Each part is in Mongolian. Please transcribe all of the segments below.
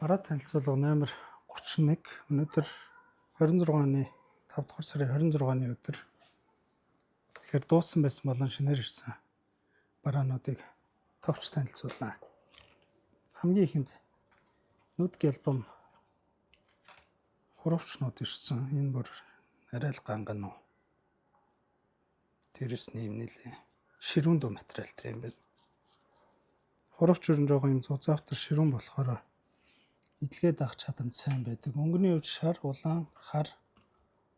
Бараа танилцуулга номер 31. Өнөөдөр 26 оны 5 дугаар сарын 26-ны өдөр. Тэгэхээр дууссан байсан болон шинээр ирсэн бараануудыг товч танилцуулна. Хамгийн ихэнд нүд гэлбом хуравчнууд ирсэн. Энэ бүр арай л ганган уу. Дээрээс нь юм нэлээ ширүүн дүү материалтай юм байна. Хуравч өрн жоохон юм зузаавтар ширүүн болохоор эдлгээд авах чадамж сайн байдаг. Өнгөний хувьд шар, улаан, хар,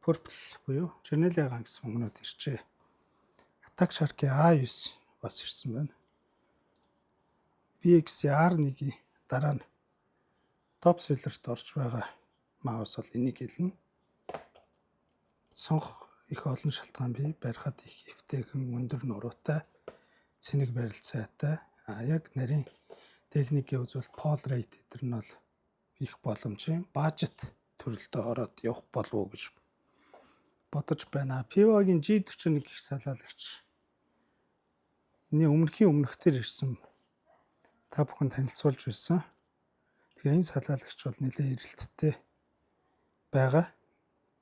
purple буюу чернилийн цагаан гэсэн өнгөнүүд иржээ. Attack Shark-ийн A9 бас ирсэн байна. VX R1-ийн дараа нь top seller-т орж байгаа mouse бол энийг хэлнэ. Сонгох их олон шалтгаан бий. Барихад их эвтэйхэн, өндөр нуруутай, цэнэг барилцаатай. А яг нарийн техникийн үзвэл poll rate эдэр нь бол их боломжийн budget төрөлдөө ороод явах болов уу гэж бодож байна. Piva-гийн G41 гих салаалагч энэний өмнөхийн өмнөхдөр ирсэн, та бүхэн танилцуулж байсан. Тэгэхээр энэ салаалагч бол нэлээд эрэлттэй байгаа.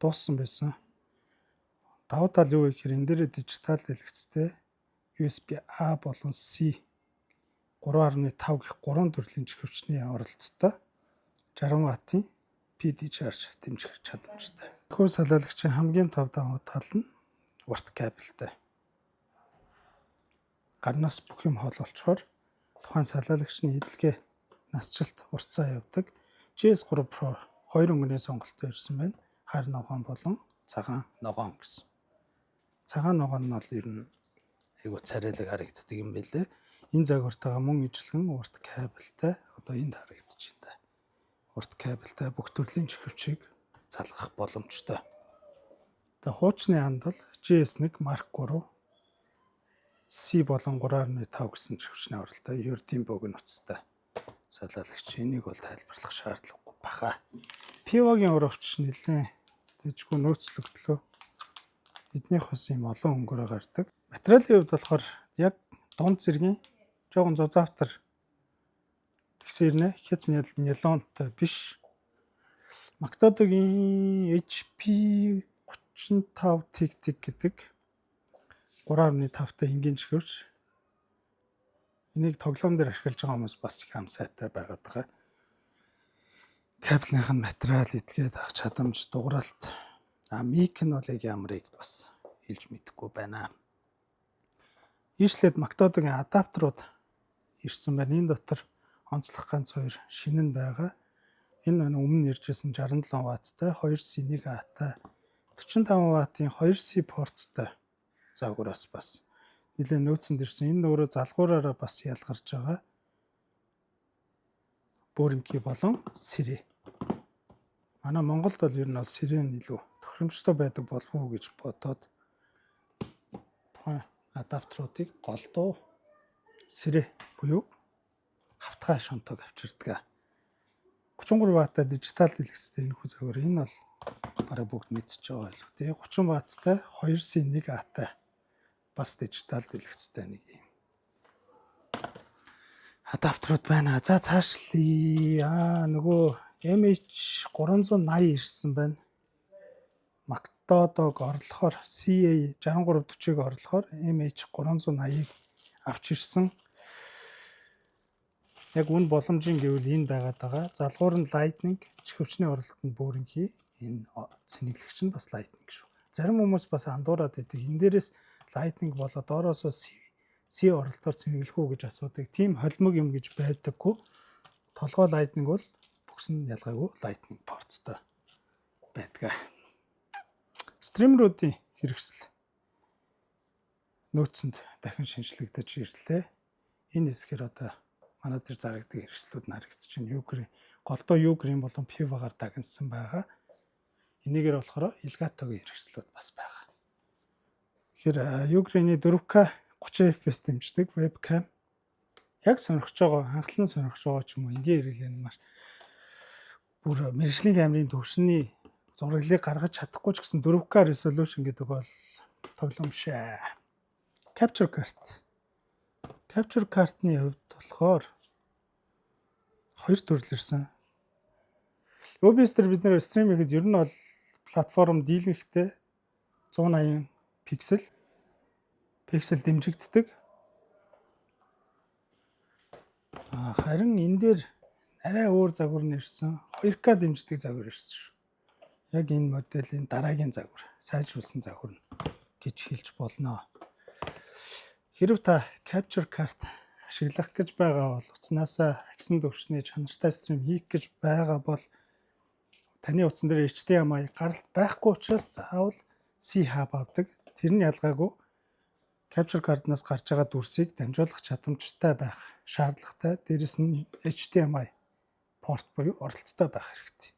Дууссан байсан. Давуу тал юу вэ гэхээр энэ дээр дижитал дэлгэцтэй, USB A болон C, 3.5 гэх гурван төрлийн чихвчний оролттой, 60 ваттын PD charge дэмжих чадамжтай. Хөө салаалагчийн хамгийн том давуу тал нь урт кабельтай. Гарнаас бүх юм хол болчхоор тухайн салаалагчны эдлэгээ насжилт уртсаа явдаг. GS3 Pro хоёр өнгөний сонголттой ирсэн байна. Хар ногоон болон цагаан ногоон гэсэн. Цагаан ногоон нь бол ер нь айгу царайлаг харагддаг юм байлээ. Энэ загвартайгаа мөн ижилхэн урт кабельтай, одоо энд харагдаж байна да. Урт кабельтай, бүх төрлийн чихвчийг залгах боломжтой. Тэгээ хуучны анд бол GS1 Mark 3 C болон 3.5 гэсэн чихвчний оролттой ердийн богино утастай салаалагч, энийг бол тайлбарлах шаардлагагүй баха. Piva-гийн уравч нэлээд дэжгүй нөөцлөгдлөө. Эднийх бас юм олон өнгөөрөө гардаг. Материалын хувьд болохоор яг дунд зэргийн жоохон зузаавтар тэгсэн ирнэ. Хэд нялонтой биш. McDodo-гийн HP 35 тиг тиг гэдэг 3.5 та энгийн чихвч. Энийг тоглоом дээр ашиглаж байгаа хүмүүс бас их амсайтай байгаад байгаа. Кабельных нь материал, эдгээд авах чадамж, дугралт. А mic нь бол яг ямарыг бас хэлж мэдэхгүй байна. Ийшлээд McDodo-гийн адаптерууд ирсэн байна. Энэ дотор онцлог ганц хоёр шинэ нь байгаа. Энэ өмнө ирж ирсэн 67 ватттай, 2C 1 A-тай, 45 ваттын 2C порттой загвараас бас нэлээд нөөцөнд ирсэн. Энэ өөрөө залгуураараа бас ялгарч байгаа. Бөөрөнхий болон сэрээ. Манай Монголд бол ер нь бол сэрээ нь илүү тохиромжтой байдаг болов уу гэж бодоод тухайн адаптеруудыг голдуу сэрээ буюу хавтгай шонтог авчирдаг. 33 ватта дижитал дэлгэцтэй энэ хүү загвар, энэ бол бараг бүгд мэдчихэж байгаа байлгүй тий. 30 ватттай, 2C 1 A-тай, бас дижитал дэлгэцтэй нэг юм адаптерууд байна. За, цаашлая. Аа, нөгөө MH 380 ирсэн байна. McDodo-г орлохоор, CA 6340-ыг орлохоор MH 380-ыг авч ирсэн. Яг үн боломжийн гэвэл энэ байгаад байгаа. Залгуур нь Lightning, чихвчний оролт нь бөөрөнхий. Энэ цэнэглэгч нь бас Lightning шүү. Зарим хүмүүс бас андуураад байдаг. Энэ дээрээс Lightning болоо доороосоо C, C оролтоор цэнэглэх үү гэж асуудаг. Тийм холимог юм гэж байдаггүй. Толгой Lightning бол бүхс нь ялгаагүй Lightning порттой байдаг. Streamer-уудын хэрэгсэл нөөцөнд дахин шинжлэгдэж ирлээ. Энэ хэсгээр одоо манай дээр зарагддаг хэрэгслүүд нь харагдаж байна. Ugreen, голдоо Ugreen болон Piva-гаар дагнасан байгаа. Энийгээр болохоор Elgato-гийн хэрэгслүүд бас байгаа. Тэгэхээр Ugreen-ийн 4K 30 FPS дэмждэг webcam, яг сонирхож байгаа, хангалан сонирхож байгаа ч юм уу, энгийн хэрэглээ нь маш бүр мэргэжлийн камерын төвшний зураглалыг гаргаж чадахгүй ч гэсэн 4K resolution гэдэг бол тоглоом биш ээ. Capture card. Capture card-ны хувьд болохоор хоёр төрөл ирсэн. OBS дээр бид нэр stream хийхэд ер нь бол платформ дийлэнхтэй 180 пиксел дэмжигддэг. Харин энэ дээр арай өөр загвар нь ирсэн. 2K дэмждэг загвар ирсэн шүү. Яг энэ моделийн дараагийн загвар, сайжруулсан загвар нь гэж хэлж болно. Хэрв та capture card ашиглах гэж байгаа бол, утаснаасаа ахисан түвшний чанартай stream хийх гэж байгаа бол таны утсан дээр HDMI гаралт байхгүй учраас заавал C hub авдаг. Тэр нь ялгаагүй capture card-наас гарч байгаа дүрсийг дамжуулах чадамжтай байх шаардлагатай. Дээрэс нь HDMI порт буюу оролттой байх хэрэгтэй.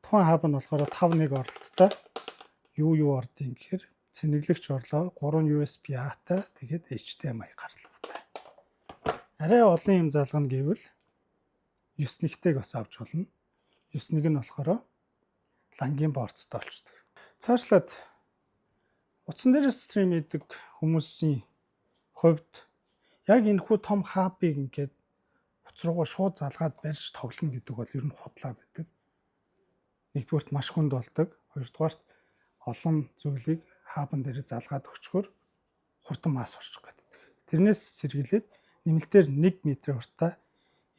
Тухайн hub нь болохоор 5.1 оролттой. Юу юу ордог гэхээр цэнэглэгч орлоо, 3 USB A-тай, тэгээд HDMI гаралттай. Арай олон юм залгана гэвэл 9 нэгтэйг бас авч болно. 9 нэг нь болохоор LAN-гийн порттой болчдөг. Цаашлаад утсан дээр stream хийдэг хүмүүсийн хувьд яг энэхүү том hub-ыг ингээд утас руугаа шууд залгаад барьж тоглоно гэдэг бол ер нь худлаа байдаг. Нэгдүгээрт, маш хүнд болдог. Хоёрдугаарт, олон зүйлийг hub-ан дээр залгаад өгчхөөр хурдан мас орчих гэдэг. Тэрнээс сэргийлээд нэмэлтээр 1 м уртаа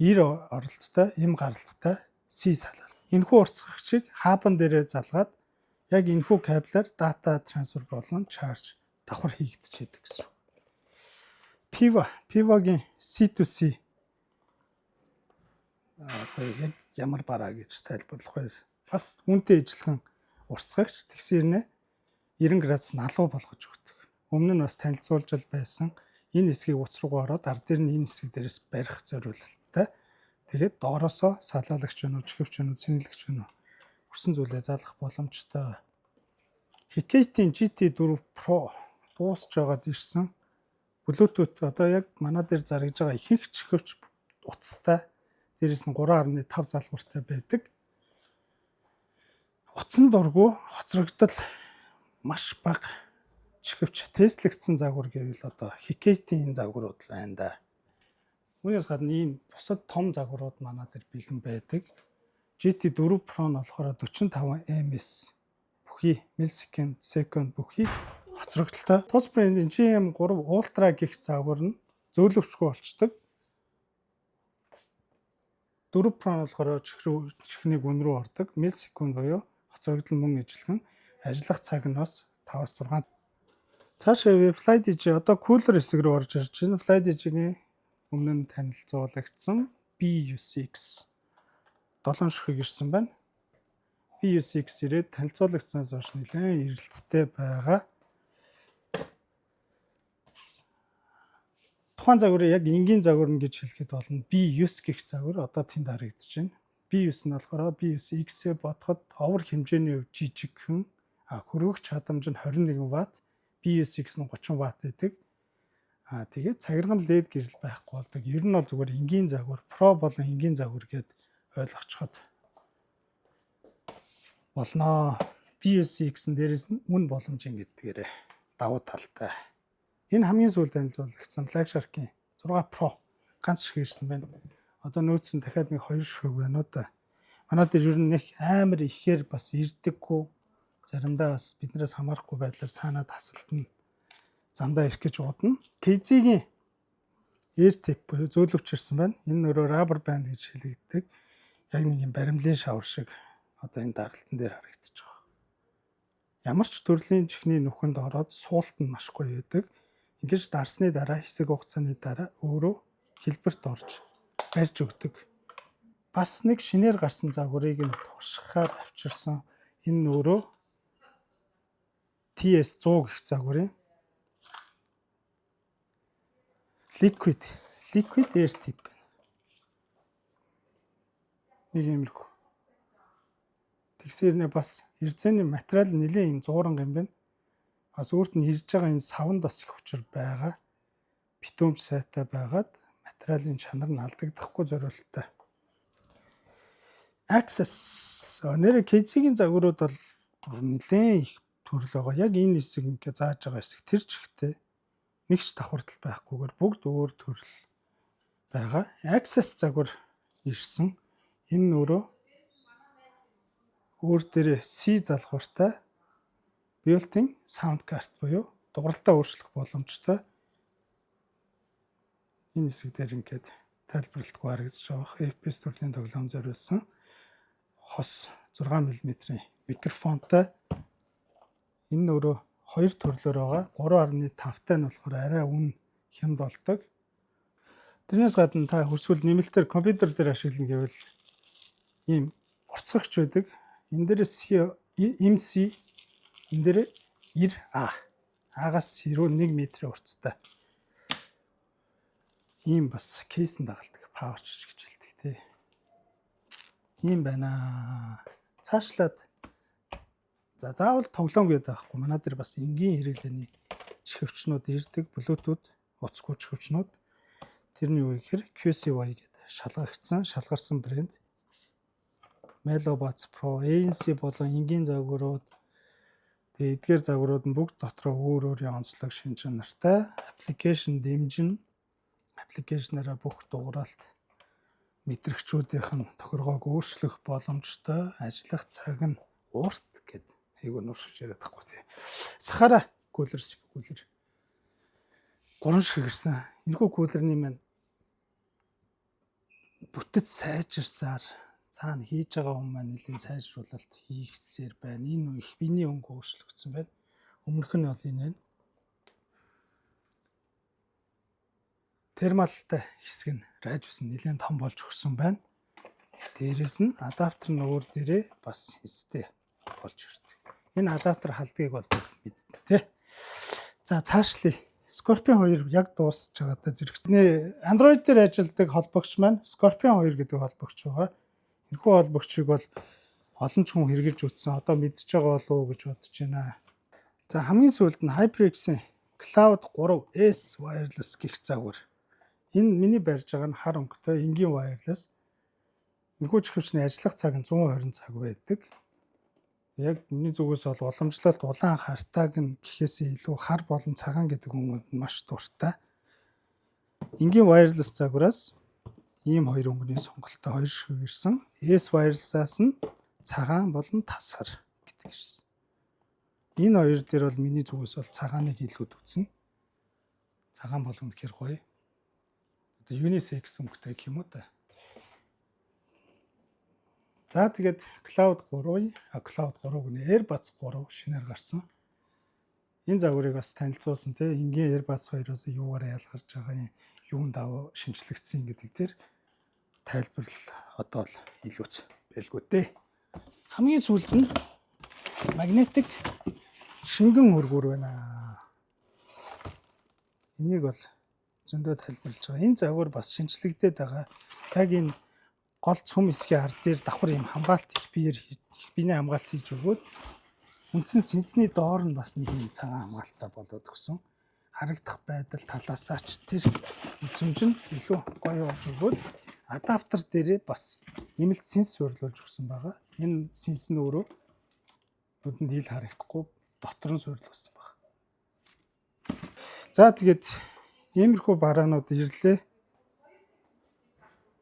90 оролттой, M гаралттай C салаа. Энэхүү уртасгагчийг hub-ан дээрээ залгаад яг энэхүү кабелаар data transfer болон charge давхар хийгдчихэдэг гэсэн үг. Piva-гийн C2C, одоо яг ямар бараа гэж тайлбарлах вэ? Бас үүнтэй ижилхэн уртасгагч, тэгсэн хэрнээ 90 градус налуу болгож өгдөг. Өмнө нь бас танилцуулж л байсан. Энэ хэсгийг утас руугаа ороод ар дээр нь энэ хэсэг дээрээс барих зориулалттай. Тэгээд доороосоо салаалагч байна уу, чихвч байна уу, цэнэглэгч байна уу, хүссэн зүйлээ залгах боломжтой. Hikite-ийн GT4 Pro дуусч байгаад ирсэн. Bluetooth, одоо яг манай дээр зарагдж байгаа ихэнх чихвч утастай. Дээрээс нь 3.5 залгууртай байдаг. Утсан дургүй, хоцрогдол маш бага чихвч, тестлэгдсэн загвар гэвэл одоо Hikite-ийн загварууд л байна да. Үүнээс гадна ийм бусад том загварууд манай дээр бэлэн байдаг. GT4 Pro нь болохоор 45 ms бүхий millisecond, second бүхий хоцрогдолтой. Тус брендийн GM3 Ultra гэх загвар нь зөөлөвчгүй болчдөг. 4 Pro нь болохоор чихрүү чихнийг өн рүү ордог. Millisecond буюу хоцрогдол мөн ижилхэн, ажиллах цаг нь бас 5-аас 6. Цаашаа Flydigi, одоо cooler хэсэг рүү орж ирж байна. Flydigi-гийн өмнө нь танилцуулагдсан B9X 7 ширхэг ирсэн байна. B9X ирээд танилцуулагдсанаас хойш нэлээд эрэлттэй байгаа. Тухайн загварыг яг энгийн загвар нь гэж хэлэхэд болно. B9 гэх загвар одоо тэнд харагдаж байна. B9 нь болохоор B9X-ээ бодоход овер хэмжээний хувьд жижигхэн, хөрвөх чадамж нь 21 Вт, B9X нь 30 Вт байдаг. Тэгээд цагирган LED гэрэл байхгүй болдог. Ер нь бол зүгээр энгийн загвар, Pro болон энгийн загвар гээд ойлгочиход болноо. B9X нь дээрээс нь үн боломжийн гэдгээрээ давуу талтай. Энэ хамгийн сүүлд танилцуулагдсан Black Shark-ийн 6 Pro ганц шиг ирсэн байна. Одоо нөөц нь дахиад нэг хоёр ширхэг байна уу да. Манай дээр ер нь нэг амар ихээр бас ирдэггүй. Заримдаа бас биднээс хамаарахгүй байдлаар цаанаа тасалтна. Замдаа ирэх гэж удна. KZ-гийн Air Tip буюу зөөлөвч ирсэн байна. Энэ нөрөө rubber band гэж хэлэгддэг. Яг нэг юм баримлын шавар шиг одоо энэ даралтан дээр харагдаж байгаа. Ямар ч төрлийн чихний нүхэнд ороод суулт нь маш гоё байдаг. Ингэж дарсны дараа, хэсэг хугацааны дараа өөрөө хэлбэрт орж барьж өгдөг. Бас нэг шинээр гарсан загварыг нь туршихаар авчирсан. Энэ нь өөрөө TS100 гэх загварын liquid air tip байна. Нэг иймэрхүү. Тэгсэрнэ бас эрзээний материал нэлээд юм зууранга юм байна. Бас өөрт нь ирж байгаа энэ савнд бас их хүчээр байгаа. Битүүмж сайтай байгаад материалын чанар нь алдагдахгүй зориулттай. Access нэр KZ-ийн загварууд бол нэлээд их төрөл байгаа. Яг энэ хэсэг ингээ зааж байгаа хэсэг тэр чигтээ нэг ч давхардал байхгүйгээр бүгд өөр төрөл байгаа. Access загвар ирсэн. Энэ нь өөрөө Өөр дээрээ C залгууртай built-in sound card буюу дугарлалтаа өөрчлөх боломжтой. Энэ хэсэг дээр ингээд тайлбарлалтгүй харагдаж байгаа. FPS төрлийн тоглоом зориулсан хос 6 мм-ийн микрофонтой. Энэ нь өөрөө хоёр төрлөөр байгаа. 3.5 тай нь болохоор арай үнэ хямд болдог. Тэрнээс гадна та хүсвэл нэмэлтээр компьютер дээр ашиглана гэвэл ийм буцагч байдаг. Энэ дээр C MC, энэ дээр 90A. А-гаас C рүү 1 метрийн урттай. Ийм бас case эн дагалдаг. Pouch гэж хэлдэг, тий. Ийм байна. Цаашлаад, за, заавал тоглоом гэдэг байхгүй. Манай дээр бас энгийн хэрэглээний чихэвчнүүд ирдэг. Bluetooth утасгүй чихэвчнүүд. Тэр нь юу гэхээр QCY гэдэг шалгагдсан, шалгарсан брэнд. Melo Buds Pro, ANC болон энгийн загварууд, тэгээ эдгээр загварууд нь бүгд дотроо өөр өөрийн онцлог шинж чанартай. Application дэмжин, application аараа бүх дугууралт мэдрэгчүүдийнх нь тохиргоог өөрчлөх боломжтой, ажиллах цаг нь урт гэд айгуу нууршиж яриад байхгүй, тий. Сахара cooler, cooler гурван шиг ирсэн. Энэхүү cooler ний маань бүтэц сайжирсаар цаана хийж байгаа хүн маань нэлийн сайжруулалт хийгсээр байна. Энэ их биений өнгө өөрчлөгдсөн байна. Өмнөх нь бол энэ байна. Thermal тай хэсэг нь радиус нь нэлээд том болж өгсөн байна. Дээрээс нь адаптер нь өөр дээрээ бас сенстэй болж ирдэг. Энэ адаптер халдгийг бол мэднэ, тэ. За, цаашлая. Scorpion 2 яг дуусч байгаатай зэрэгцний Android дээр ажилладаг холбогч маань Scorpion 2 гэдэг холбогч байгаа. Энэхүү холбогчийг бол олон ч хүн хэрэгжилж үзсэн. Одоо мэдж байгаа болов уу гэж бодож байна. За, хамгийн сүүлд нь HyperX-ийн Cloud 3S wireless гих загвар. Энэ миний барьж байгаа нь хар өнгөтэй энгийн wireless. Энэхүү чихвчний ажиллах цаг нь 120 цаг байдаг. Яг миний зүгээс бол уламжлалт улаан хартааг нь гэхээсээ илүү хар болон цагаан гэдэг өнгөнд нь маш дуртай. Энгийн wireless загвараас ийм хоёр өнгөний сонголттой хоёр шиг ирсэн. S wireless-аас нь цагаан болон тас хар гэдэг ирсэн. Энэ хоёр дээр бол миний зүгээс бол цагааныг илүү үзнэ. Цагаан бол үнэхээр гоё. Одоо unisex өнгөтэй гэх юм уу та. За, тэгээд Cloud 3, Cloud 3 гэнэ, AirBuds 3 шинээр гарсан. Энэ загварыг бас танилцуулсан, тий, энгийн AirBuds 2-оос юугаар ялгарч байгаа юм, юун давуу шинэчлэгдсэн гэдэг дээр тайлбарлал одоо л илүүц байлгүй дээ. Хамгийн сүүлд нь magnetic шингэн хөргүүр байна. Энийг бол зөндөө тайлбарлаж байгаа. Энэ загвар бас шинэчлэгдээд байгаа. Яг энэ гол цөм хэсгийн ард дээр давхар юм хамгаалт, их биеэр их биений хамгаалт хийж өгөөд үндсэн сенсний доор нь бас нэг юм цагаан хамгаалттай болоод өгсөн. Харагдах байдал талаасаа ч тэр үзэмж нь илүү гоё болж өгөөд адаптер дээрээ бас нэмэлт сенс суйрлуулж өгсөн байгаа. Энэ сенс нь өөрөө нүдэнд ил харагдахгүй дотор нь суйрлуулсан байна. За, тэгээд иймэрхүү бараанууд ирлээ.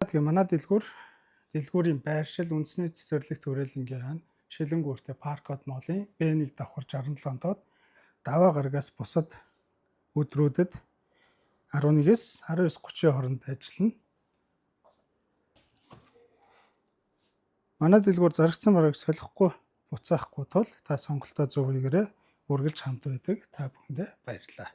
Тэгээ манай дэлгүүрийн байршил үндэсний цэцэрлэгт хүрээлэнгийн хаан Шилэнгүүртэй Паркод молын Б1 давхар 67 тоод даваа гарагаас бусад өдрүүдэд 11-ээс 19:30-ын хооронд ажиллана. Манай дэлгүүр зарагдсан барааг солихгүй, буцаахгүй тул та сонголтоо зөв хийгээрэй. Үргэлж хамт байдаг. Та бүхэндээ баярлалаа.